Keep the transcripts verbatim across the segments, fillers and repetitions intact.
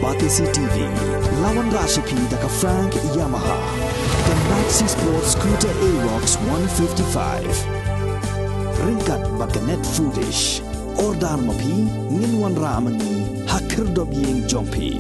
Batesi T V, la wanrah sha phi da ka Frank Yamaha, ka Maxi Sport Scooter Aerox one fifty-five. Ryngkat bad ka Net Foodish. Order ma phi, ngin wanrah ma ngi ha khyrdop ïing jong phi.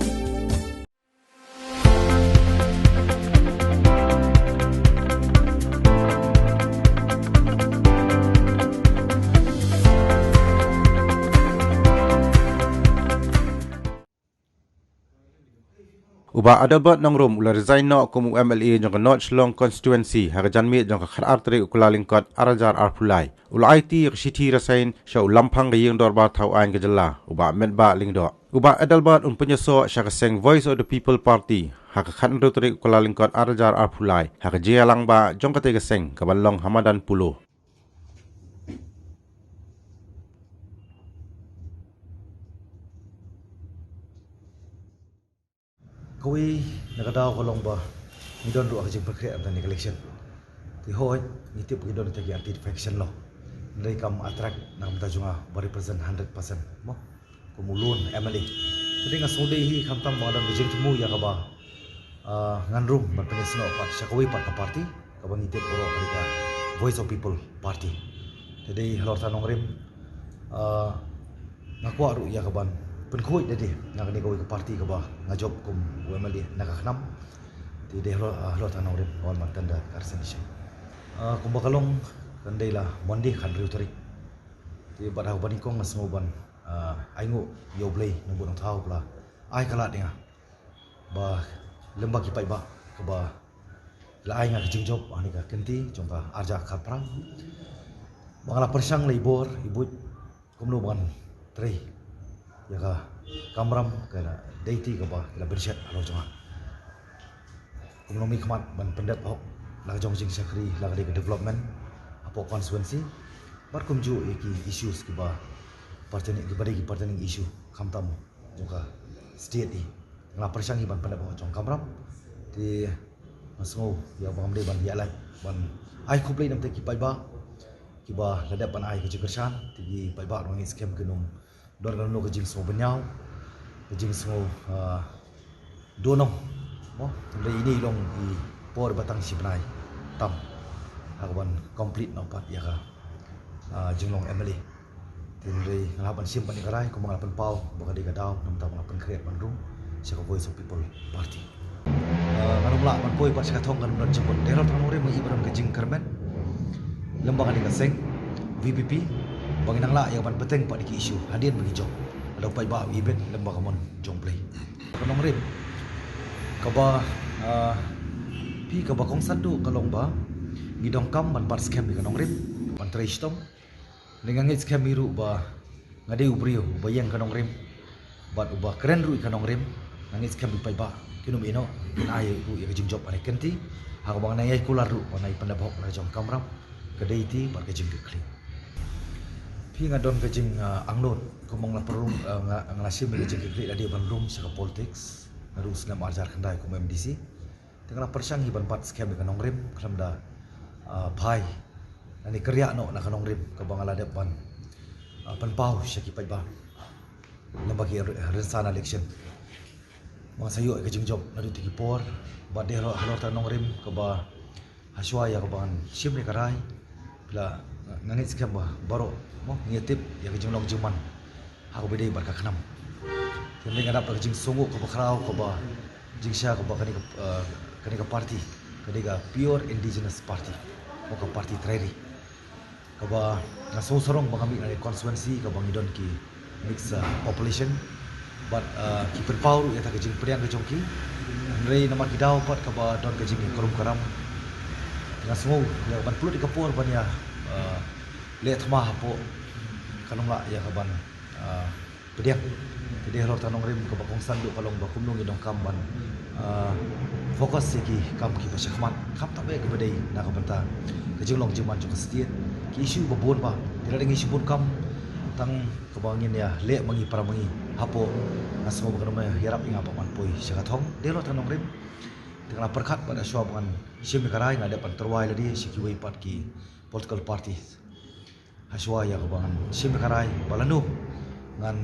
U Bah Adelbert Nongrum u la resign noh kum u M L A jong ka North Shillong Constituency ha ka janmiet jong ka khatar tarik u Kyllalyngkot arhajar arphew lai. U la aiti ïa ka shithi resign sha u Lamphang ka Ïing Dorbar Thaw Aiñ ka Jylla, u Bah Metbah Lyngdoh. U Bah Adelbert un pynïasoh sha ka seng Voice of the People Party ha ka khathynriew tarik u Kyllalyngkot arhajar arphew lai ha ka jingïalang bah jong katei ka seng kaban long ha madan Polo. Kawei na ka daw ka long ba ngi don ruh ha ka jingpynkhreh na kane ka election. Te hooid, ngi tip ba ngi don kita ki anti defection law. Hynrei kam attract na ka bynta jong nga ba represent hundred percent mo, kum u lone M L A. Te dei nga sngewdei hi khamtam ba nga don ka jingthmu ïa kaba, ah, ngan rung ban pynïasnoh pat sha kawei pat ka party kaba ngi tip baroh ka dei ka Voice of People Party. Te dei halor ta nongrim, ah, nga kwah ruh ïa kaban pynkhuid da dei na kane kawei ka party kaba nga jop kum u M L A na ka KHNAM. Te dei halor, ah, halor ta nongrim ka wan ban tender ka resignation. Ah, kumba ka long kan dei la Monday khathynriew tarik. Te bad ha kaba nyngkong nga sngew ban, ah, ainguh ïa U Blei Nongbuh Nongthaw ba la ai ka lad ïa nga ba lem bad ki paidbah kaba la ai nga ka jingjop ha kane ka kynti jong ka arhajar khatphra. Ba nga la pyrshang la i bor i buit kumno ban trei ïa ka kamram ka dei ti kaba ki la bynshet halor jong nga. Kumno mih khmat ban pyndep hok la ka jong jingshakri la ka dei ka development hapoh constituency bad kumjuh ïa ki issues kiba pertaining, kiba dei ki pertaining issue khamtam jong ka state hi. Nga la pyrshang hi ban pyndep hok jong kamram. Te nga sngew ïa ba ngam dei ban ïaleh ban ai khublei namar ki paidbah kiba la dep ban ai ka jingkyrshan. Te ki paidbah ruh nga ngeit skhem kin ym don kano kano ka jingsngew bynñiaw, ka jingsngew, ah, dohnud mo. Hynrei ine i long i por ba tang shi bnai tam ha kaban complete noh pat ïa ka, ah, jinglong M L A. Te hynrei nga la hap ban shim pat ïa ka rai kumba nga la pynpaw ba ka dei ka daw namar ba nga la pynkhreh ban rung sha ka Voice of People Party. Ah, ngan ym lah ban poi pat sha ka thong, ngan ym don jingmut. Dei halor ta nongrim nga i ba don ka jingkyrmen lem bad kane ka seng V P P ba ngin nang lah ïa ban bteng pat ïa ki issue hadien ba ngi jop. Lada u paidbah u ibit lem bad ka mon jong U Blei. Ka nongrim kaba, ah, phi kaba kongsan duh ka long ba ngi donkam ban bat skhem ïa ka nongrim ban trei shitom. Nga ngeit skhem hi ruh ba nga dei u briew uba ïeng ka nongrim bad uba kren ruh ïa ka nongrim. Nga ngeit skhem i paidbah kin ym ïehnoh, kin ai ruh ïa ka jingjop ha kane ka kynti ha kaba nga nang ïai kular ruh ban ai pyndep hok la ka jong ka kamram ka dei ti bad ka jingkitkhlieh. Phi, nga don ka jing, ah, angnud kumba nga la pynrung, ah, nga, nga la shim ïa ka jingkitkhlieh lade ban rung sha ka politics naduh u snem arhajar khyndai kum u M D C. Te nga la pyrshang hi ban bat skhem ïa ka nongrim khlem da, ah, phai lane kyrïah noh na ka nongrim kaba nga la dep ban, ah, pynpaw sha ki paidbah lem bad ki rynsan election. Ba nga sa ïoh ïa ka jingjop naduh ti ki por bad dei halor, halor ta nongrim kaba hashwa ïa kaba ngan shim ïa ka rai phi la, nga ngeit skhem ba baroh mo ngi ïa tip ïa ka jinglong jingman ha kaba dei bad ka KHNAM. Te nga dap da ka jingsngewnguh kaba khraw kaba jingshisha kaba kane ka, eh, kane ka party ka dei ka pure indigenous party mo, ka party trai ri. Kaba nga sngew sarong ba nga mih na ka constituency kaba ngi don ki mixed, uh, population bad, uh, ki pynpaw ruh ïa kata ka jingpdiang ka jong ki. Hynrei namar ki daw pat kaba don ka jingïakrum ïakram, nga sngew ïa kaban pynlut ïa ka por ban ïa, uh, leh thma hapoh, kan ym lah ïa kaban, uh, pdiang. Te dei halor ta nongrim kaba kongsan duh ka long ba kumno ngi donkam ban, ah, focus ïa ki kam kiba shakhmat, khamtam ïa kiba dei na ka bynta ka jinglong jingman jong ka state. Ki issue ba bun ba, te lada ngi shu bun kam tang kaba ngin ïa leh ma ngi para ma ngi hapoh, nga sngew ba kan ym ïarap ïa nga ban poi sha ka thong. Dei halor ta nongrim. Te nga la pyrkhat bad hashwa ba ngan shim ïa ka rai nga dep ban tyrwa lade sha kiwei pat ki political parties. Hashwa ïa kaba ngan shim ïa ka rai ba lano ngan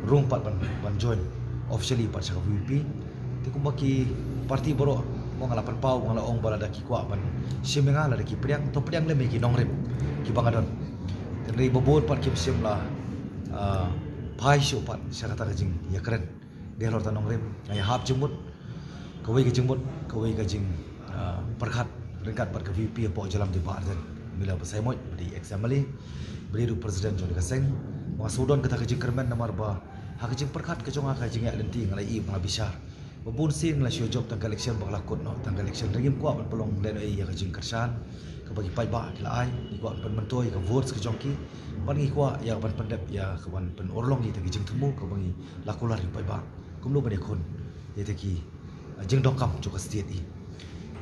rung pat ban, ban join officially pat sha ka VPP. Te kumba ki party baroh, mo, nga la pynpaw, nga la ong ba lada ki kwah ban shim ïa nga, lada ki pdiang, to pdiang lem ïa ki nongrim kiba nga don. Te hynrei ba bun pat kim shym la, ah, phai shuh pat sha kata ka jingïakren. Dei halor kata nongrim, nga ïahap jingmut, kawei ka jingmut, kawei ka jing, ah, pyrkhat ryngkat bad ka VPP hapoh jylla, dei Bah Ardent Miller Basaiawmoit, ba dei ex MLA, ba dei ruh president jong ka seng. Nga shu don kata ka jingkyrmen namar ba ha ka jingpyrkhat ka jong nga, ka jingïaid lynti, nga la ïohi, nga la bishar ba bun sien nga la shu jop tang ka election ba ka la kut noh, tang ka election, hynrei ngim kwah ban pynlong lehnohei ïa ka jingkyrshan kaba ki paidbah ki la ai. Ngi kwah ban pynmyntoi ïa ka votes ka jong ki, bad ngi kwah ïa ka ban pyndep, ïa ka ban pynurlong ïa kita ki jingthmu kaba ngi la kular ïa ki paidbah, kumno ban ïakhun ïa kita ki, ah, jingdonkam jong ka state.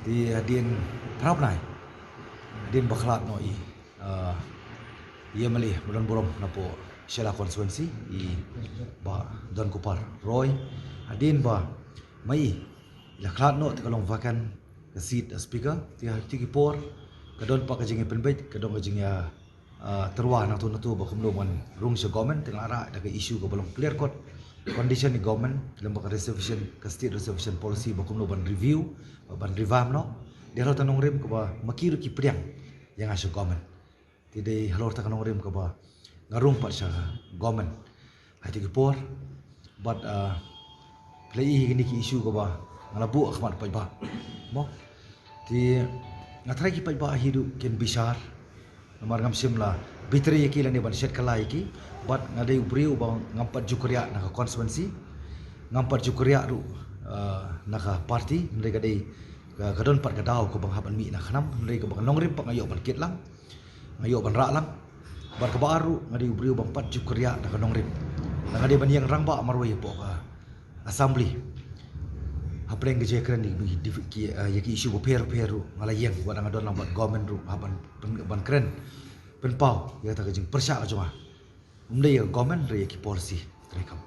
Te hadien phra bnai, hadien ba khlad noh i, ah, i MLA ba don burom napoh Shella constituency, i Bah Donkupar Roy, hadien ba ma i la khlad noh, te ka long vacant ka seat, ah, speaker. Te ha kito ki por ka don pat ka jingïapynbeit, ka don ka jingïa, ah, tyrwa nangto nangto ba kumno ban rung sha government. Te nga la rah da ka issue kaba long clear cut condition ïa government lem bad ka reservation, ka state reservation policy, ba kumno ban review, ban revamp noh. Dei halor kata nongrim kaba ma ki ruh ki pdiang ïa nga sha government. Te dei halor kata ka nongrim kaba nga rung pat sha government ha kito ki por. Bad, ah, phi la ïohi kine ki issue kaba nga la buh ha khmat paidbah, mo. Te nga tharai ki paidbah hi ruh kin bishar, namar ngam shym la bitrei ïa ki lane ban shet kylla ïa ki. Bad nga dei u briew ba ngam pat ju kyrïah na ka constituency, ngam pat ju kyrïah ruh, ah, na ka party, hynrei ka dei ka, ka don pat ka daw kaba nga hap ban mih na ka khnam, hynrei kaba ka nongrim pat nga ïoh ban kit lang, nga ïoh ban rah lang. Bad kaba ar ruh, nga dei u briew bym pat ju kyrïah na ka nongrim. Nga dei ban ïeng rangbah marwei hapoh ka assembly. Hapdeng ka jingkren ïa ki, ki, eh, ïa ki issue bapher bapher ruh nga la ïeng, wat nga don lang bad government ruh, hap ban, ban, ban kren, pynpaw ïa kata ka jingpyrshah ka jong nga. Ym dei ïa ka government, hynrei ïa ki policy treikam.